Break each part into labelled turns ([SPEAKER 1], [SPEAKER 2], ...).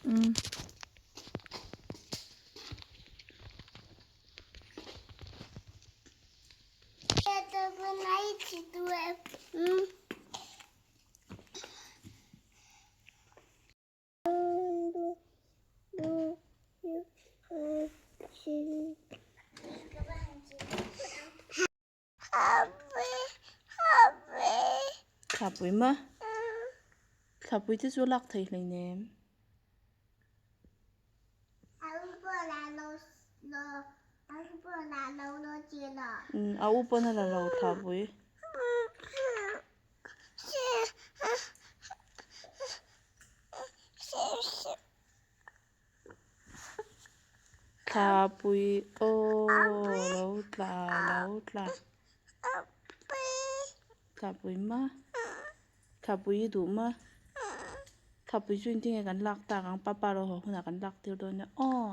[SPEAKER 1] Mm. Thlapui ma thlapui te chu lak thei hleinem. A u pawn a la lo thlapui. Thlapui aw lo tla lo tla thlapui ma thlapui i duh ma thlapui chu engtin nge kan lak tak ang papa lo haw hunah kan lak tir dawn nia aw.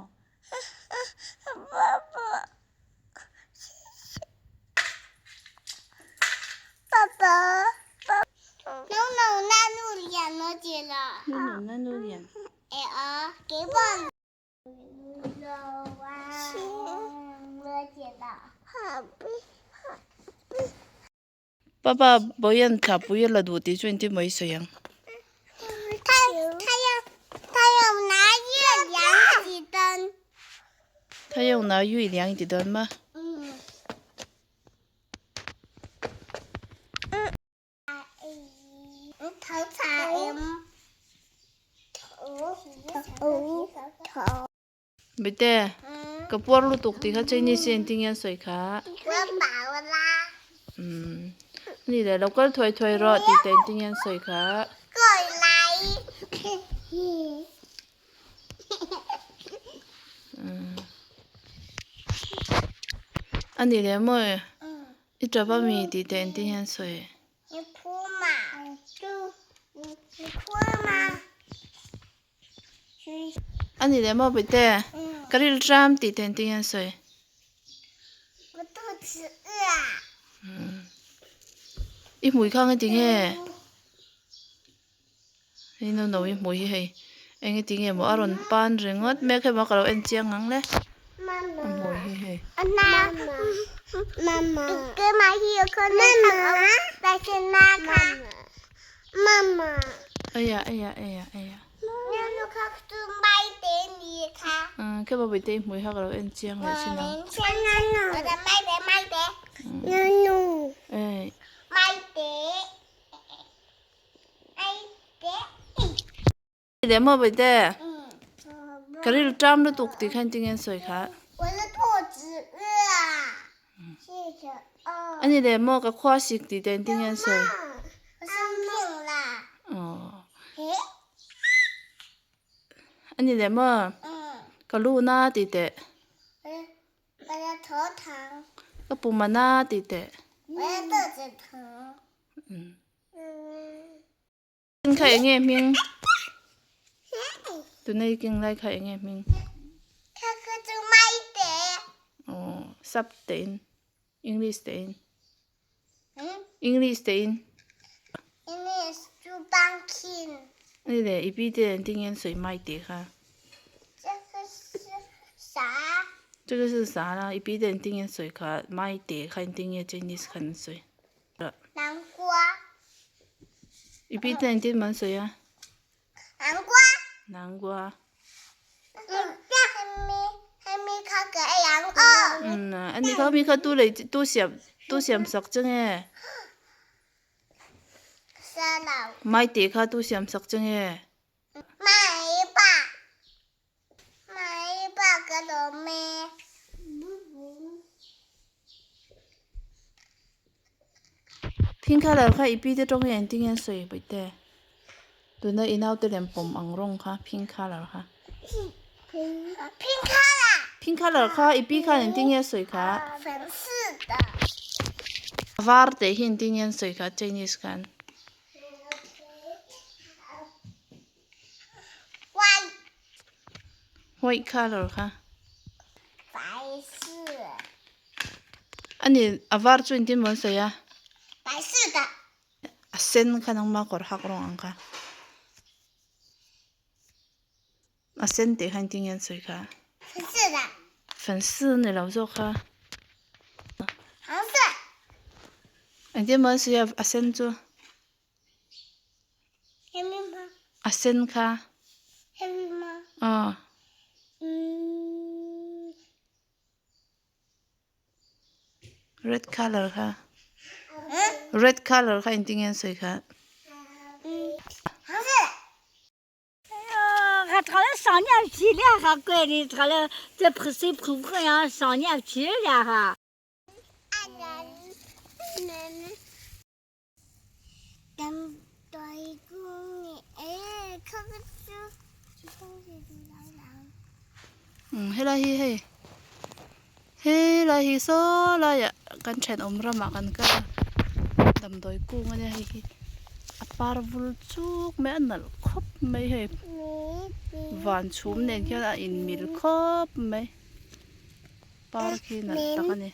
[SPEAKER 1] Papa Boyan thlapui a la duh tih chu engtin maw i sawi ang? Thayawna yui liang i ti dawn ma? Bete, ka puar lutuk tih kha Chinese in engtin nge an sawi kha? Umm, ani leh lo kal thuai thuai rawh tih te engtin nge an sawi kha? Umm, ani leh maw? I tap a mi tih te engtin hian sawi? A ni leh maw Bete? Ka ril ram tih te engtin hian sawi? I hmui kha engtin nge? Hei no i hmui hi hei eng ti nge maw a rawn pan ringawt mek hei maw ka lo en chiang ang le a hmui hi hei. Aya aya aya aya umm khe maw bawihte i hmui kha ka lo en chiang leh thin ang. Ei. Leh maw Bawihte? Ka ril ṭam lutuk tih kha engtin nge an sawi kha? A ni leh maw ka khua sik tih te engtin nge an sawi? A ni leh maw ka lu na tih teh? Ka pum a na tih teh? Kha eng nge hming? Tuna i keng lai kha eng nge hming? Aw sap te in English te in English te in Ani le i pi te engtin nge an sawi mai tih kha? I pi te engtin nge an sawi kha mai tih kha engtin nge Chinese khan an sawi? I pi te engtin man sawi a? Nangua. Ani kha mi kha tu lei tu siam tu siam sak che nge? Mai tih kha tu siam sak che nge? Thing kha lo kha i pi te tawng hi engtin nge an sawi Bawihte? Tuna i naute lem pawm ang rawng kha pink colour kha. Pink colour kha i pi khan engtin nge a sawi kha? A var teh hi engtin nge an sawi kha Chinese khan? White colour kha. Ani a var chu engtin maw an sawi a? A sen kha nangma kawr hak rawng ang kha. A sen tih kha engtin nge an sawi kha? Fansi ni lo zawk kha. Engtin maw an sawi a a sen chu? A sen kha. Aw. Red colour kha red colour kha engtin nge an sawi kha. Umm helai hi hei helai hi saw laiah kan thenawm ramah kan kal a damdawi kung ania hei hi a par vul chuk mai a nalh khawp mai hei van chhum nen khian a inmil khawp mai par khi nalh tak a ni.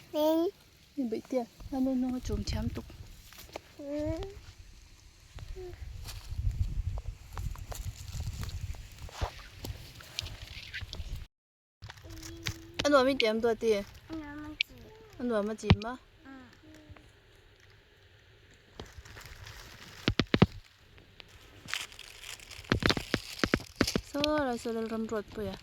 [SPEAKER 1] Bawihtea a nu hnung a chum thiam tuk. A nuam in tiam duat i? A nuam a chim a? Saw lai saw Lalramruatpuia.